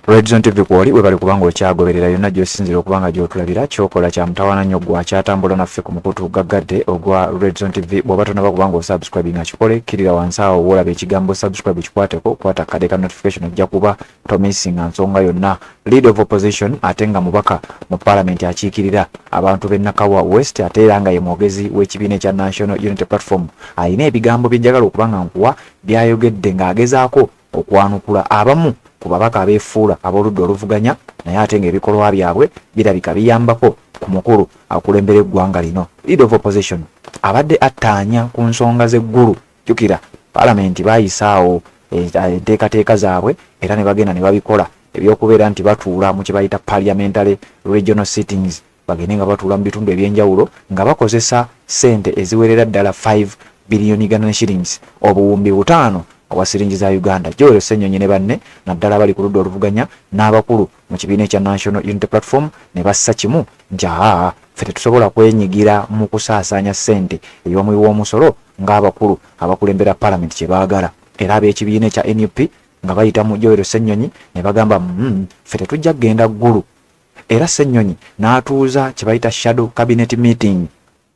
Redzone TV kwoli webale kubanga okyagoberera yonna gy'osinziira okuba nga gy'otulabira. Kyokola kya mutawaana nnyo gwa kyatambula naffe ku mukutu gaggadde ogwa Redzone TV. Bw'oba tonaba kubanga osubscribe nga kikole, kkirira wansi awo woolaba ekigambo subscribe, kikwateko, kwata akade ka notification, ojja kuba tomissinga nsonga yonna. Leader of opposition ate nga mubaka mu parliament akiikirira abantu b'e Nakawa West, ate era nga ye mwogezi w'ekibiina ekya National Unity Platform, alina ebigambo bye njagala okuba nga nkuwa by'ayogedde ng'agezaako okwanukula abamu ku babaka abeefuula ab'oludda oluvuganya naye ate ng'ebikolwa byabwe birabika biyambako ku mukulu akulembera eggwanga lino. Leader of opposition abadde attaanya ku nsonga z'eggulu. Jjukira palamenti baayisaawo enteekateeka zaabwe era ne bagenda ne babikola ebyokubeera nti batuula mu kye bayita parliamentary regional sittings, bagende nga batuula mu bitundu ebyenjawulo nga bakozesa ssente eziwerera ddala 5 billion Ugandan shillings, 5000 obwa siringi za Uganda. Joel Ssenyonyi ne banne, naddala abali ku ludda oluvuganya n'abakulu mu kibiina ekya National Unity Platform, ne bassa kimu nti aa, ffe tetusobola kwenyigira mu kusaasaanya ssente ey'omuwi w'omusolo ng'abakulu abakulembera palamenti kye baagala. Era ab'ekibiina ekya NUP nga bayita mu Joel Ssenyonyi ne bagamba, ffe tetujja kugenda Ggulu." Era Ssenyonyi n'atuuza kye bayita shadow cabinet meeting,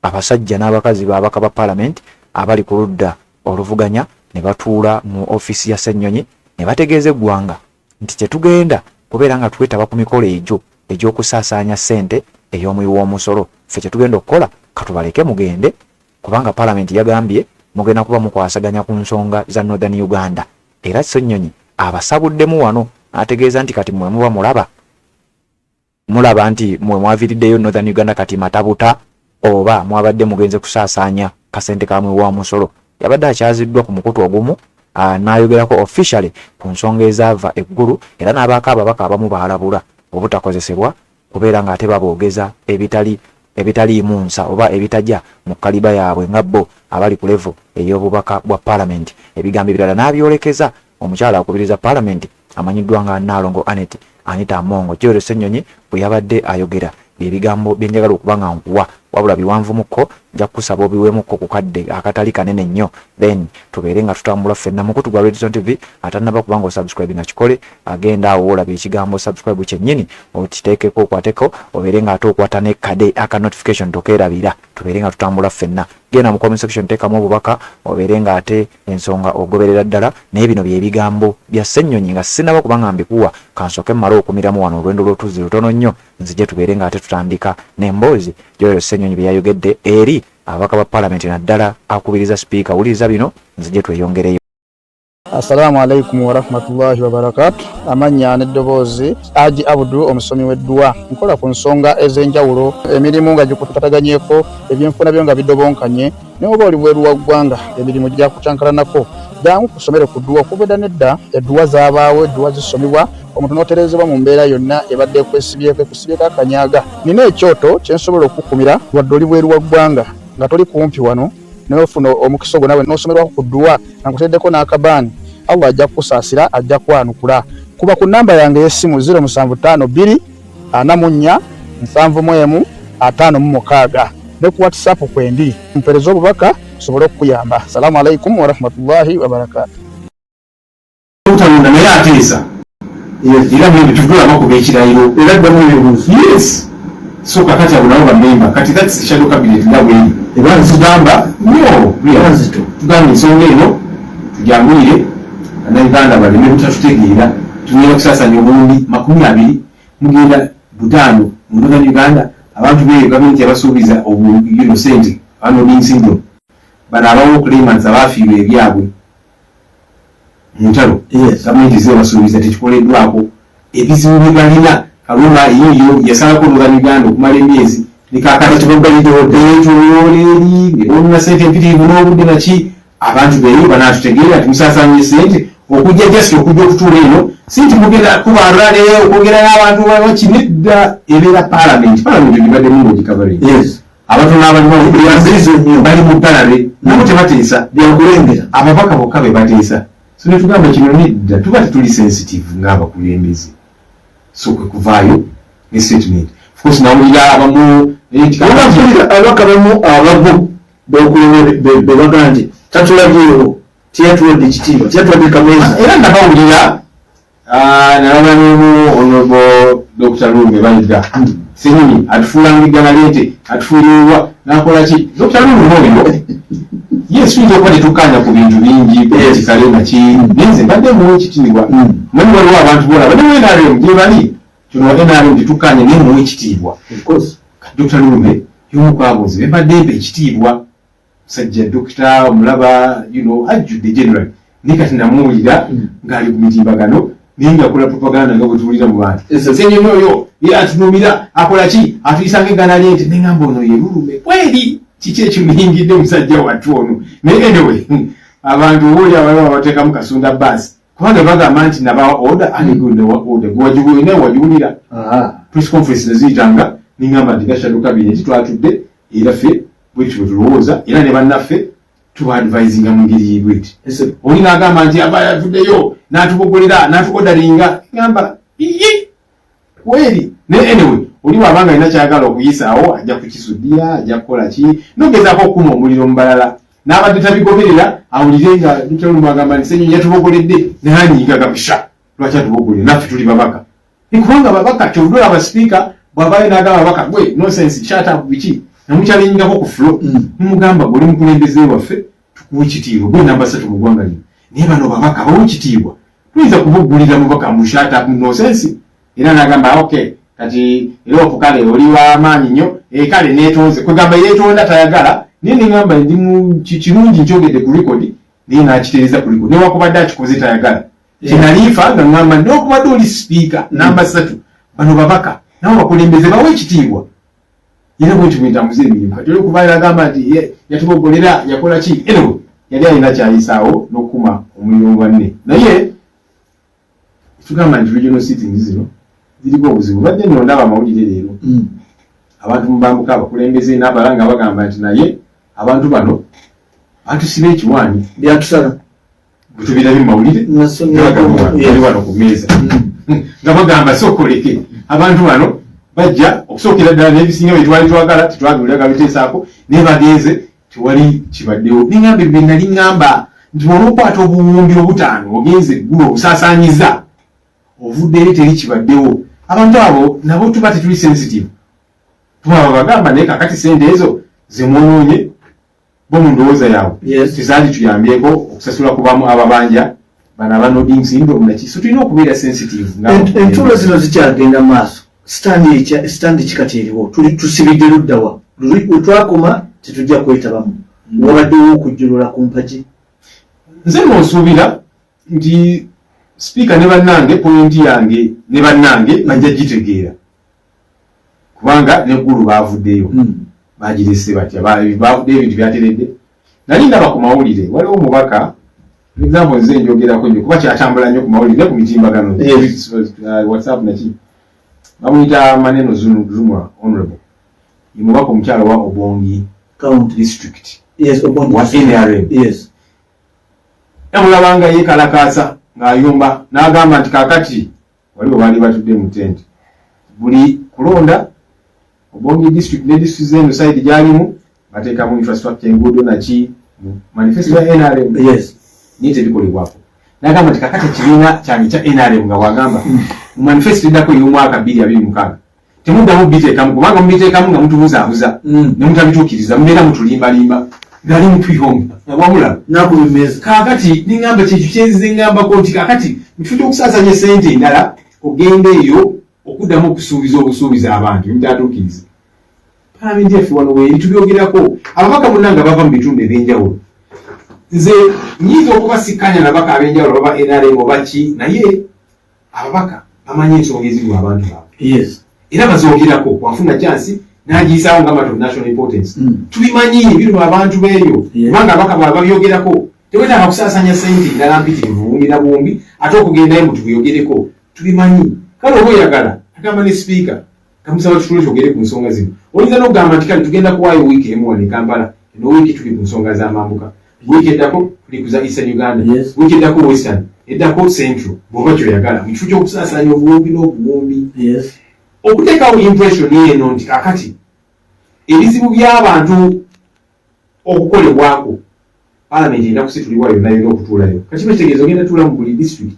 abasajja n'abakazi babaka ba palamenti abali ku ludda oluvuganya ne batuula mu ofiisi ya Ssenyonyi ne bategeeza eggwanga nti tetugenda kubeera nga twetaba ku mikolo egyo egy'okusaasaanya ssente ey'omuwi w'omusolo. Ffe kyetugenda okukola, katubaleke mugende, kubanga palamenti yagambye mugenda kuba mukwasaganya ku nsonga za Northern Uganda. Era Ssenyonyi abasabuddemu wano n'ategeeza nti kati mmwe muba mulaba nti mwe mwaviiriddeyo Northern Uganda kati matabuta, oba mwabadde mugenze kusaasaanya kasente ka muwi wa musolo. Yabadde akyaziddwa ku mukutu ogumu n'ayogerako officially ku nsonga ezaava eggulu, era n'abaako ababaka abamu baalabula obutakozesebwa kubeera ng'ate baboogeza ebitali ebitaliimu nsa oba ebitajja mu kaliba yaabwe nga bo abali ku level ey'obubaka bwa palamenti. Ebigambo ebirala n'abyolekeza omukyala akubiriza palamenti amanyiddwa nga Nnaalongo Annet Anita Among. Joel Ssenyonyi bwe yabadde ayogera byebigambo bye njagala okuba nga nkuwa, wabula biwanvumukko, nja kukusaba obiweemukko ku kadde akatali kanene nnyo, then tubeere nga tutambula ffenna. Mukutu gwa Redson TV, atannaba kuba nga osubscribe nga kikole, agenda awo olaba ekigambo subscribe kyennyini, okiteekeko, okwateko, obeere nga ate okwata ne kade aka notification, tokeerabira. Tubeere nga tutambula ffenna. Genda mu comment section, teekamu obubaka, obeere nga ate ensonga ogoberera ddala. Naye bino byebigambo bya Ssennyonyi nga sinaba kuba nga mbikuwa, kansooke mmale okumiramu wano olwendo lw'otuzzi lutono nnyo, nzije tubeere nga ate tutandika n'emboozi. Joel Ssenyonyi bye yayogedde eri ababaka ba palamenti, naddala akubiriza sipiika. Wuliriza bino, nzije tweyongereyo. Assalamu alaikum warahmatullahi wabarakatu. Amannya n'eddoboozi, Aji Abudu, omusomi w'edduwa. Nkola ku nsonga ez'enjawulo, emirimu nga gikutataganyeko, ebyenfuna byo nga bidobonkanye, naye oba oli bweru wa ggwanga, emirimu gyakucankalanako, jangu kusomere ku dduwa. Okuva edda nedda edduwa zaabaawo, edduwa zisomibwa omuntu n'otereezebwa mu mbeera yonna ebadde ekwesibyeko, ekusibyeko akanyaga. Nina ekyoto kye nsobola okukukumira wadde oli bweru wa ggwanga nga toli kumpi wano, naye ofuna omukisa ogwo nawe n'osomerwako ku dduwa nga nkuteereddeko n'akabaani. Allah ajja kukusaasira, ajja kwanukula. Kuba ku nnamba yange ey'essimu 0752 44 71 56 ne ku WhatsApp kwendi, mpeereza obubaka nsobole okukuyamba. Salaamu alaikum warahmatullahi wabarakatu. Obutalonda naye ateesa era maybe tugula bakuba ekirayiro. Era ddamu ebibuuzo. Yes, so kakati abo nabo bamemba. Kati that's shadow cabinet nga bweri. Eba nzito. Tugamba no. Eba nzito. Tugamba ensonga eno tujanguyire Bannayuganda baleme butatutegeera. Tugenda kusaasanya 20,000, mugenda 5 mu Northern Uganda. Abantu beeyo gavumenti yabasuubiza sente unloading syndrome. Bano abawo claimants abaafiirwa ebyabwe mu ntalo, gavumenti zebasuubiza, tekikoleddwako. Ebizibu bye balina, Kaluma yiyo yasalako Northern Uganda okumala emyezi nekakati betoloola eri ne boonona sente empitirivu n'obudde naki. Abantu beeyo banaatutegeera nti musaasaanya sente okujja just okujja okutuula eno, si nti mugenda kuba rally okwogera n'abantu baki. Nedda, ebeera parliament. Parliament egibaddemu ng'ogikavaringa, abatono abalimu Nzizo nnyo. bali mu gallery, nabo tebateesa. Byakulengera. Ababaka bokka be bateesa. So ne tugamba kino nedda, tuba tetuli sensitive ng'abakulembeze. So kwe kuvaayo ne statement. Of course nawulira abamu Mpulira ababaka bamu abavu bekulembera be bagaa nti tatulabyewo, teyatuwadde ekitiibwa, teyatuwadde kameeza. Era nabawulira. Ah, nalaba n'omu Honorable Dr. Lume Bayiga Ssenyonyi atufuula ng'eggana ly'ente, atufuulirwa n'akola ki? Dr. Lume oyo yes, tuyinza okuba tetukkaanya ku bintu bingi politikale naki, naye nze mbadde muwa ekitiibwa. Manyi waliwo abantu bolaba ne mu NRM gye bali, kino wa NRM tetukkaanya naye muwa ekitiibwa. Dr. Lume y'omu ku abo nze be mbadde mpa ekitiibwa. Musajja dokita omulaba, ajjudde generally, naye kati namuwulira ng'ali ku mitimbagano naye ng'akola propaganda nga bwe tuwulira mu bantu. Ssenyonyi oyo ye atunumira, akola ki, atuyisa ng'eggana ly'ente. Ne ngamba ono ye Lulume kweri, kiki ekimuyingidde musajja wattu ono? Naye anyway, abantu oba oli abaliwo abateekamu kasunda baasi, kubanga bagamba nti nabawa order, ani gwe order gwe wagiwulira? Press conference neziyitanga, ningamba nti nga shadow cabinet twatudde era ffe bwetyo bwe tulowooza, era ne bannaffe tuba advisinga mu ngeri bweti. Oli n'agamba nti aba yavuddeyo n'atubogolera n'atuodaringa, ngamba iyi kweri. Naye anyway, oli bw'aba nga alina kyagala okuyisaawo ajja kukisuddiya, ajja kukola ki, nogezaako okukuma omuliro mu balala n'abadde tabigoberera awulire nga Dr. Lumu agamba nti Ssenyonyi yatubogoledde, naye gamba lwaki atubogolera, naffe tuli babaka. Kubanga babaka kyovudde olaba sipiika bw'avaayo n'agamba babaka gwe nonsense, shut up, biki, namukyalenyingako ku floor, nimugamba gwe oli mukulembeze waffe, tukuwa ekitiibwa, gwe namba 3 mu ggwanga lino, naye bano babaka bawa ekitiibwa, tuyinza kubuggulira mubaka mu shut up nonsense? Era n'agamba okay, kati era okukale oli w'amaanyi nnyo, kale neetonze, kwegamba yeetonda tayagala. Naye neŋŋamba ndi mu kirungi nkyogedde ku record, naye n'akitereeza ku record newakubadde akikoze tayagala. Kyenaliifa nga ŋŋamba newakubadde oli sipiika namba 3, bano babaka nabo bakulembeze, bawe ekitiibwa. Era bwentyo bwentambuza emirimu. Kati oli okuvayo agamba nti yatubogolera, yakola ki, anyway yali alina kyayisaawo n'okukuma omuliro mu banne. Naye tugamba nti regional sittings zino ziriko obuzibu. Badde nno ndaba amawulire leero, abantu mubambuka, abakulembeze n'abalala nga bagamba nti naye abantu bano batusiba ekiwaanyi. Byatusala. Bwetubirabye mu mawulire ali wano ku mmeeza nga bagamba sookoleke, abantu bano bajja okusookera ddala n'ebisinga bye twali twagala tetwabiwulira nga biteesaako, naye bagenze tewali kibaddewo. Neŋŋamba ebyo nali ŋŋamba nti olwokwata obuwumbi obutaano ogenze eggulu obusaasaanyiza ovudde eri teri kibaddewo, abantu abo nabo tuba tetuli sensitive, tubaba bagamba naye kakati sente ezo zemwonoonye bo mu ndowooza yaabwe tezaali tuyambyeko okusasula kubamu ababanja bano aba nodding syndrome naki, so tulina okubeera sensitive. Entuulo zino zikyagenda maaso. Stand kikati eriwo, tusibidde luddawa? Wetwakoma tetujja kwetabamu, wabaddewo okujjulula ku mpagi. Nze nonsuubira nti sipiika ne bannange, point yange ne bannange bajja gitegeera, kubanga neggulu baavuddeyo bagirese batya, bavuddeyo ebintu byateredde. Nali ndaba ku mawulire waliwo omubaka, example nze njogerako nnyo kuba kyatambula nnyo ku mawulire ku mitimbagano, WhatsApp naki, bamuyita Maneno Zumwa honorable, ye mubaka omukyala wa Obongi district wa NRM. Namulabanga yekalakaasa ng'ayomba n'agamba nti kakati waliwo baali batudde mu tent buli kulonda Obongi district ne district zeno side gyalimu bateekamu infrastructure, enguudo naki, mu manifesto ya NRM, naye tebikolebwako. N'agamba nti kakati ekibiina kyange kya NRM, nga bwagamba mu manifesto eddako ey'omwaka 2026, temuddamu biteekamu, kubanga mubiteekamu nga mutubuzaabuza ne mutabituukiriza, mubeera mutulimbalimba. Ngali mutuyomba wabula nakuba emmeeza. Kaakati neŋŋamba kyekyo kyenzize ŋŋambako nti kaakati mu kifo ky'okusaasanya sente endala ogenda eyo okuddamu okusuubiza obusuubiza abantu emutatuukiriza, palamenti yaffe wano weeri tubyogerako, ababaka bonna nga bava mu bitundu ebyenjawulo. Nze nyinza okuba sikkanya nabaka ab'enjawulo baba NRM oba ki, naye ababaka bamanyi ensonga ezirimu abantu baabwe era bazoogerako. Wafuna chance n'agiyisaawo nga matter of national importance. Tubimanyi biruma abantu beeyo, kubanga ababaka baba babyogerako. Tewetaaga kusaasanya sente endala mpitirivu buwumbi na buwumbi ate okugendayo mu tubyogereko, tubimanyi. Kale oba oyagala agamba ne sipiika kamusaba tutule twogere ku nsonga zino, oyinza n'okugamba nti kale tugenda kuwaayo wiiki emu wano e Kampala, eno wiiki tuli ku nsonga z'amambuka, wiiki eddako tuli ku za Eastern Uganda, wiiki eddako Western, eddako Central, bw'oba kyoyagala, mu kifo ky'okusaasaanya obuwumbi n'obuwumbi okuteekawo impression eno nti kakati ebizibu by'abantu okukolebwako palamenti erina kusitulibwa yonna yonna okutuulayo. Kati kiba kitegeeza ogenda tuula mu buli district.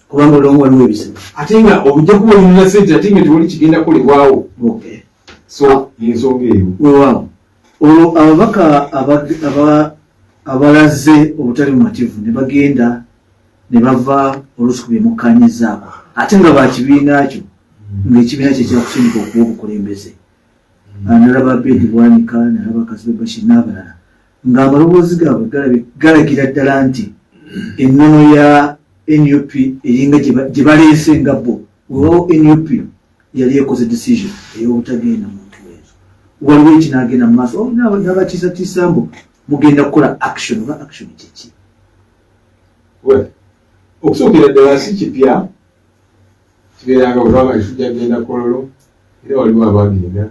Kubanga olwo waliwo ebizibu. Ate nga ojja kuba olina sente ate nga tewali kigenda kukolebwawo. So yensonga eyo. Weewaawo, olwo ababaka abalaze obutali bumativu ne bagenda ne bava oluusi ku byemukkanyizaako, ate nga bakibiina kyo, ng'ekibiina kye kyakusindika okuwa obukulembeze. Nalaba Bedi Bwanika, nalaba Kazibwe Bashir n'abalala ng'amaloboozi gaabwe galagira ddala nti ennono ya NUP eringa gye baleese nga bo. Wewawo NUP yali ekoze decision ey'obutagenda mu ntulo ezo, waliwo ekinaagenda mu maaso n'abatiisatiisa mbu mugenda kukola action, oba action kiki? Okusookera ddala si kipya, kibeeranga bwebanga tujja kugenda Kololo, era waliwo abagenda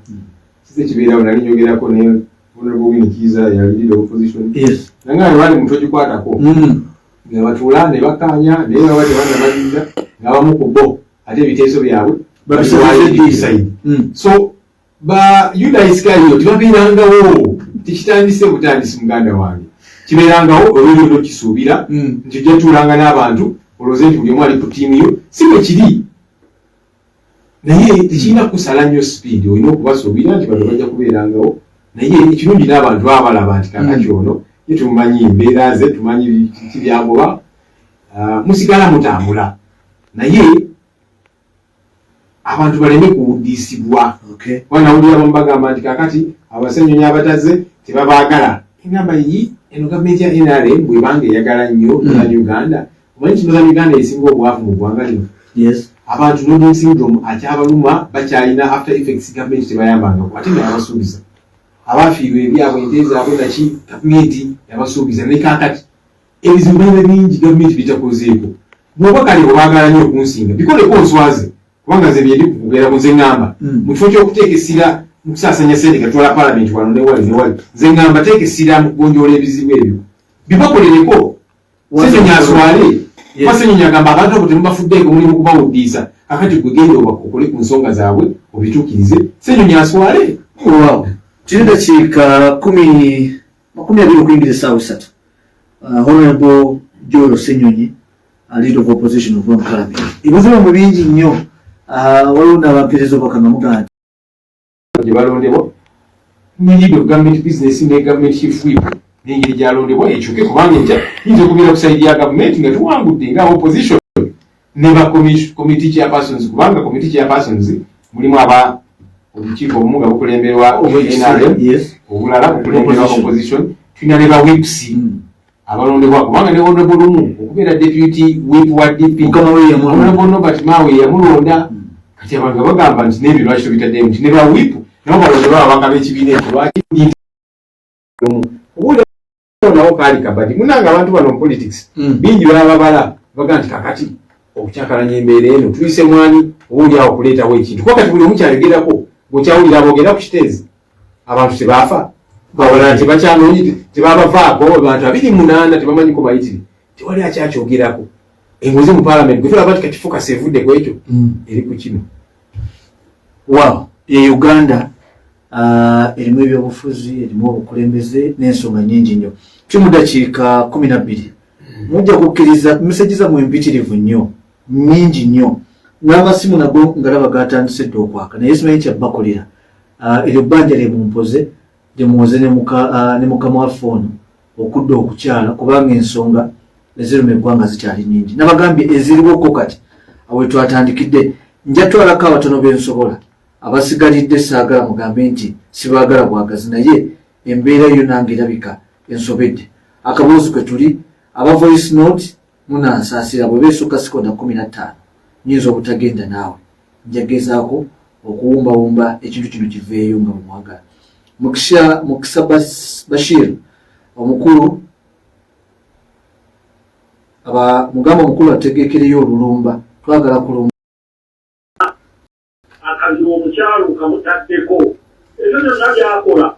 kize kibeerawo. Nali nyogerako ne Honorable Winnie Kiiza, yali leader of opposition, nanga bali muntu ogikwatako nga batuula ne bakkaanya, naye baba tebannamaliriza ng'abamu ku bo ate ebiteeso byabwe. So ba Yuda Isikariyo tebabeerangawo, tekitandise butandisi, muganda wange, kibeerangawo. Olw'ebyo nokisuubira nti ojja tuulanga n'abantu olowooze nti buli omu ali ku ttiimu yo, si bwe kiri, naye tekirina kusala nnyo speed. Olina okubasuubira nti bano bajja kubeerangawo, naye ekirungi n'abantu baba balaba nti kakati ono ye tumumanyi embeera ze, tumanyi kiki byagoba, musigala mutambula, naye abantu baleme kuwuddisibwa. Wanawulira abamu bagamba nti kakati abasenyonyi abataze tebabaagala. Engamba yi eno gavumenti ya NRM bwebanga eyagala nnyo Northern Uganda, omanyi nti Northern Uganda esinga obwavu mu ggwanga lino. Abantu Northern syndrome akyabaluma, bakyalina after effects, gavumenti tebayambangako ate nga yabasuubiza. Abafiirwa ebyabwe, ente zaabwe naki, gavumenti yabasuubiza, ne kakati ebizibu balina bingi gavumenti bitakozeeko. Bwoba kale obaagala nnyo okunsinga, bikoleko onswaze, kubanga nze byendi kukugera nze ŋŋamba mu kifo ky'okuteeka essira mu kusaasanya sente gatwala palamenti wano newali newali, nze ŋŋamba teeka essira mu kugonjoola ebizibu ebyo, bibakolereko. Senyonyi aswale, kuba Senyonyi agamba abantu abo temubafuddeeko, muli mu kubawuddiisa. Kakati gwe genda okole ku nsonga zaabwe obituukirize, Senyonyi aswale. Wow, tuli dakiika 20 okuyingira essaawa 3. Honorable Joel Ssenyonyi, leader of opposition of parliament, ebizibu mu bingi nnyo. Waliwo n'abampeereza obubaka nga mugamba nti gye balondebwa ne leader of government business ne government chief whip n'engeri gyalondebwa ekyuke, kubanga enkya yinza okubeera ku side ya gavumenti nga tuwangudde nga opposition ne ba committee chairpersons, kubanga committee chairpersons mulimu aba obukiiko obumu nga bukulemberwa NRM, obulala bukulemberwa opposition. Tulina ne ba whips abalondebwa, kubanga ne honorable Lumu okubeera deputy whip wa DP, Honorable Norbert Mao yamulonda. Kati abantu bagamba nti n'ebyo lwaki tobitaddemu nti ne ba whip nabo balondebwa ababaka b'ekibiina ekyo? Lwaki nawo kaali kabadi munanga? Abantu bano mu politics bingi bababala, baga nti kakati okukyakalanya embeera eno tuyise mwani oba oli awo okuleetawo ekintu, kuba kati buli omu kyayogerako bwekyawulira aboogera ku Kiteezi, abantu tebaafa, abalala tebakyanoonyi, tebabavaako, abantu 28 tebamanyiko bayitire, tewali akyakyogerako. Enguzi mu parliament gwe tulaba nti kati focus evudde ku ekyo, eri ku kino. Wow, ye Uganda erimu ebyobufuzi, erimu obukulembeze n'ensonga nyingi nnyo. Tuli mu dakiika 12. Mujja kukkiriza message zammwe empitirivu nnyo, nyingi nnyo, n'amasimu nago ngalaba gatandise dda okwaka, naye simanyi kyabbakolera. Eryo bbanja lyemumpoze lyemuwoze ne mukama waffe ono okudda okukyala, kubanga ensonga eziruma eggwanga zikyali nyingi. Nabagambye eziriwoko kati awe twatandikidde, nja twalako abatono bensobola, abasigalidde saagala mugambe nti sibaagala bwagazi, naye embeera yo nange erabika ensobedde. Akaboozi kwe tuli, aba voice note munansaasira, bwe beesukka sikonda 15 nyinza obutagenda naawe. Njagezaako okuwumbawumba ekintu kino kiveeyo nga bwemwagala. Mukisa Bashir omukulu, aba mugamba omukulu ategekereyo olulumba, twagala kulumba. Akazibu omukyalo kamutaddeko, ebyo byonna byakola.